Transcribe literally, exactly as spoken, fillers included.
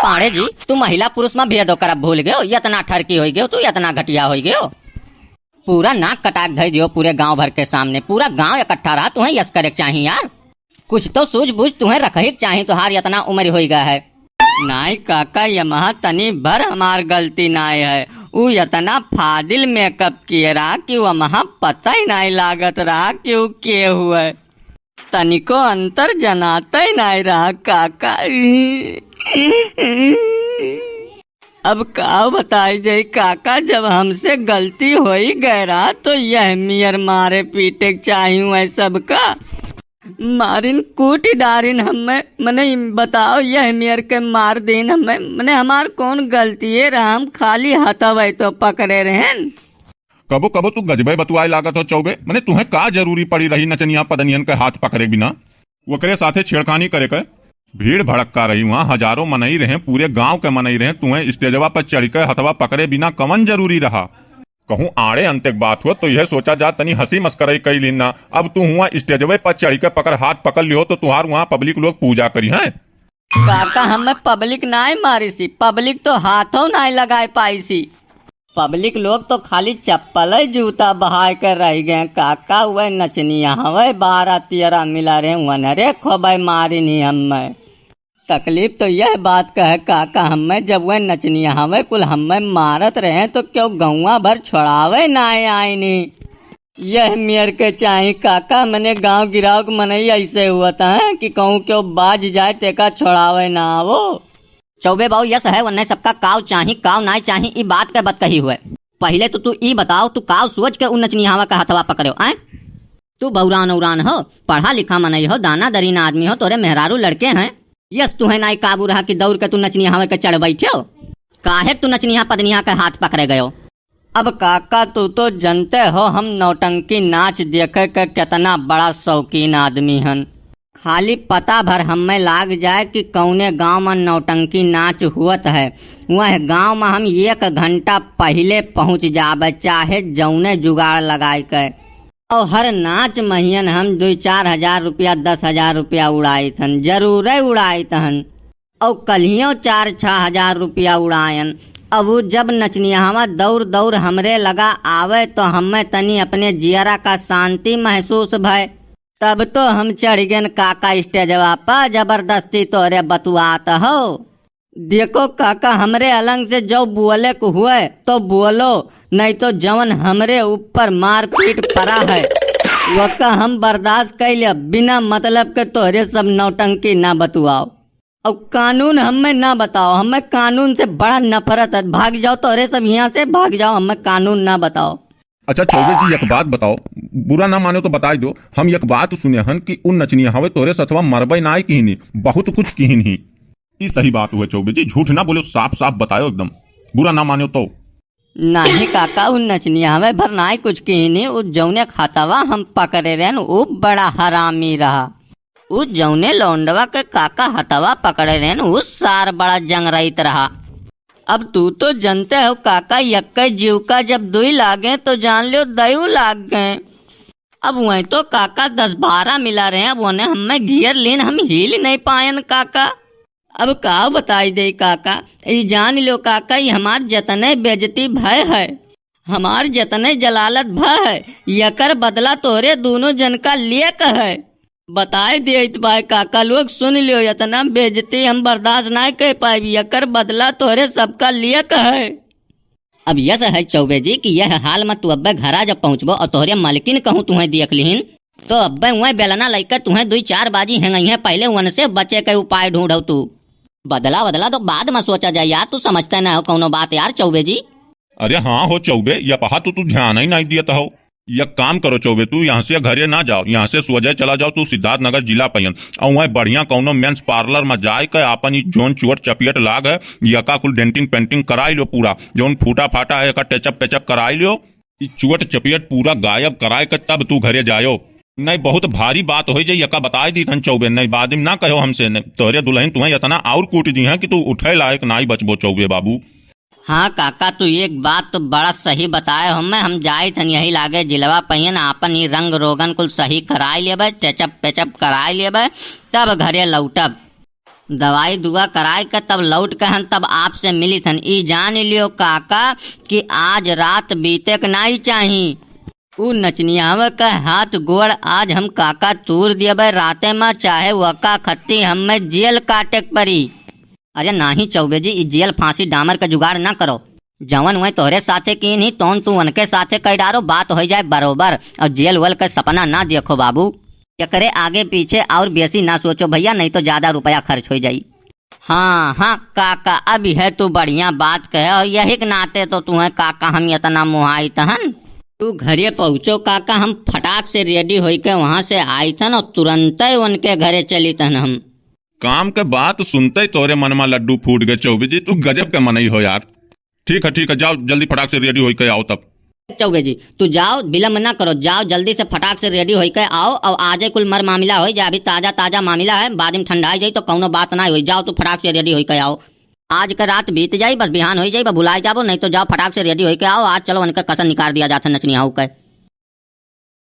अरे जी, तू महिला पुरुष मा भेदो करब भूल गयो, यतना ठरकी होई गयो, तू यतना घटिया होई गयो। पूरा नाक कटाक धई दियो पूरे गांव भर के सामने, पूरा गांव इकट्ठा रहा, तुहें यस करे के चाही यार। कुछ तो सूझबूझ तुहें रखही के चाही, तुहार यतना उम्र होई गया है। नाई काका, यमहा तनी भर हमार गलती नाई है, ऊ यतना फादिल मेकअप किए रहा कि वमहा पता ही नाई लागत रहा कि ऊ के हुए। तनिको अंतर जनाते नाई रहा काका। अब का बताई जाई काका, जब हमसे गलती होई गए रहा तो यह मियर मारे पीटे के चाही हुए सबका। मारिन कूटी डारिन हमें, मने बताओ यह मियर के मार दीन हमें, मने हमार कौन गलती है रहा, हम खाली हथवे तो पकड़े रहेन। कबो कबो तू गजबे बतुआए लागत हो चौबे, मने तुहें का जरूरी पड़ी रही नचनिया पदनियन के हाथ पकड़े बिना, ओकरे साथे छेड़खानी करे के? भीड़ भड़क्का रही वहाँ, हजारों मनई रहे, पूरे गांव के मनई रहे, तुहें स्टेजवा पर चढ़ के हथवा पकड़े बिना कवन जरूरी रहा? कहूँ आड़े अंते के बात हो तो यह सोचा जा तनी हंसी मस्करई कई लीन ना। अब तू हुआ स्टेजवे पर चढ़ के पकड़ हाथ पकड़ लियो तो तुहार वहाँ पब्लिक लोग पूजा करी हैं। काका हमें पब्लिक नाय मारी सी, पब्लिक तो हाथों नाय लगाए पाई सी। पब्लिक लोग तो खाली चप्पल ही जूता बहाय कर रह गए। काका वह नचनिया हवे, बारह तेरह मिला रहे, वनरे खोबे मारी नहीं हमें। तकलीफ तो यह बात का है काका, हमें जब वह नचनिया हवे कुल हमें मारत रहे तो क्यों गौवा भर छोड़ावे ना आए आईनी। यह मेर के चाही काका, मने गांव गिराव के मनई ऐसे हुआ था कि कहूँ क्यों बाज जाए तेका छोड़ावे ना आवो। चौबे बाऊ यस है, वन्ने सबका काव चाही, काव नाय चाही, ई बात के बत कही हुए। पहिले तो तू ई बताओ, तू काव सोच के उ नचनिहावा का हथवा पकड़ो, आय? तू बौरान औरान हो, पढ़ा लिखा मनई हो, दाना दरीना आदमी हो, तोरे मेहरारू लड़के हैं। यस तुहे नाई काबू रहा कि दौड़ के तू नचनिहावे के चढ़ बैठ्यो। काहे तू नचनिहा पदनिहा के हाथ पकड़े गयो? अब काका, तू तो जनते हो, हम नौटंकी नाच देखे के केतना बड़ा शौकीन आदमी हन। खाली पता भर हमें लाग जाए कि कौने गांव में नौटंकी नाच हुअत है, वह गांव में हम एक घंटा पहिले पहुंच जाबे, चाहे जौने जुगाड़ लगाए के। और हर नाच महियन हम दुई चार हजार रुपया, दस हजार रुपया उड़ाइत हन, जरूरे उड़ाइत हन। और कल्हियों चार छह हजार रुपया उड़ायन। अब उ जब नचनियावा दौड़ दौड़ हमरे लगा आवे तो हमें तनी अपने जियरा का शांति महसूस भय। तब तो हम चढ़ गेन काका स्टेजवा पर, जबरदस्ती तोरे बतुआत हो। देखो काका, हमरे अलंग से जो बोले को हुए तो बोलो, नहीं तो जवन हमरे ऊपर मारपीट पड़ा है, वका हम बर्दाश्त कर लिया। बिना मतलब के तोहरे सब नौटंकी ना बतुआओ। और कानून हमें ना बताओ, हमें कानून से बड़ा नफरत है। भाग जाओ तोहरे सब यहाँ से, भाग जाओ, हमें कानून ना बताओ। अच्छा चौबे जी, एक बात बताओ, बुरा ना मानो तो बताई दो। हम एक बात सुने हन कि उन नचनिया हवे तोहरे सथवा मरबे ना किहिनी, बहुत कुछ किहिन ही। ई सही बात हुए चौबे जी, झूठ ना बोलो, साफ साफ बतायो एकदम, बुरा ना मानो तो। नाही काका, उ नचनिया हवे भर नाई कुछ किहिनी, उ जौने खतवा हम पकड़े रहन, उ बड़ा हरामी रहा। उ जौने लौंडवा के काका हतवा पकड़े रहन, उ सार बड़ा जंगरइत रहा। अब तू तो जनते हो काका, यक्के जीव का जब दुई लागे तो जान लो दयू लाग गए। अब वहीं तो काका दस बारह मिला रहे, अब उन्हें हमें घेर लीन, हम हिल नहीं पायन काका। अब का बताई दे काका, ई जान लो काका, ई हमार जतने बेइज्जती भय है, हमार जतने जलालत भय है, यकर बदला तोहरे दोनों जन का लेक है। बताए देइत बाय काका लोग, सुन लियो, इतना बेइज्जती हम बर्दाश्त ना कर पाइब, यकर बदला तोहरे सबका लेक है। अब यस है चौबे जी कि यह हाल में तू अब्बे घरा जब पहुँचबो और तोहरे मालकिन कहूँ तुहें देख लिहिन, तो अब्बे वह बेलना लइके तुहें दुई चार बाजी हेंगइहें, पहले उनसे बचे के उपाय ढूंढो तू। बदला बदला तो बाद में सोचा जाए यार, तू समझते ना हो कौनो बात यार चौबे जी। अरे हाँ हो चौबे, ये पहा तू, तू ध्यान ही नहीं दियत हो। एक काम करो चौबे, तू यहाँ से घरे ना जाओ, यहाँ से सोझे चला जाओ तू सिद्धार्थनगर जिला पयन, और वह बढ़िया कौनो मेंस पार्लर में जाए के आपन ई जौन चोट चपियट लाग है, यका कुल डेंटिंग पेंटिंग कराई लो पूरा, जौन फूटा फाटा है एका टेचअप पेचअप कराई लो। ई चोट चपियट पूरा गायब कराए के तब तू घरे जायो, नहीं बहुत भारी बात हो जाई, यका बताए दी थन चौबे, नहीं बाद में ना कहो हमसे, नहीं तोहरे दुल्हन तुहें इतना और कूट दी है कि तू उठे लायक नाई बचबो चौबे बाबू। हाँ काका, तू एक बात तो बड़ा सही बताए हो। मैं हम जाइत हन यही लागे जिलवा पहियन, आपन ई रंग रोगन कुल सही कराए लेबे, टेचअप पेचअप कराए लेबे, तब घरे लौटब। दवाई दुआ कराए के तब लौट के हम तब आपसे मिलित हन। ई जान लियो काका कि आज रात बीते के नाई चाही। ऊ नचनियावे के हाथ गोड़ आज हम काका तूर दियबे राते मा, चाहे वका खत्ती हमें जेल काटे के परी। अरे नाही चौबे जी, ई जेल फांसी डामर के जुगाड़ ना करो। जवन वह तोहरे साथे कीन ही, तौन तू उनके साथे कई डारो, बात होइ जाए बरोबर। और जेल वेल के सपना ना देखो बाबू। एकरे आगे पीछे और बेसी ना सोचो भैया, नहीं तो ज्यादा रुपया खर्च होइ जाई। हाँ, हाँ, काका, अब यह तू बढ़िया बात कहे, और यही के नाते तो तुम्हें काका हम इतना मुहाइत हन। तू घरे पहुँचो काका, हम फटाक से रेडी होई के वहाँ से आइत हन और तुरंते उनके घरे चलित हन हम। काम के बात सुनते ही तोरे मन मा लड्डू फूट गए चौबे जी, तू गजब के मनई हो यार। ठीक है, ठीक है, जाओ जल्दी फटाक से रेडी होई के आओ तब। चौबे जी, तू जाओ, विलम्ब ना करो, जाओ जल्दी से फटाक से रेडी होई के आओ। और आजे कुल मर मामला होई जाए, अभी ताजा ताजा मामला है, बाद में ठंडा जाई तो कौनो बात ना होई। जाओ तू फटाक से रेडी होई के आओ, आज के रात बीत जाई, बस बिहान होई जाई, बस भुलाए जाबो, नहीं तो जाओ फटाक से रेडी होई के आओ। आज चलो उनके कसर निकाल दिया जाता नचनियाऊ के।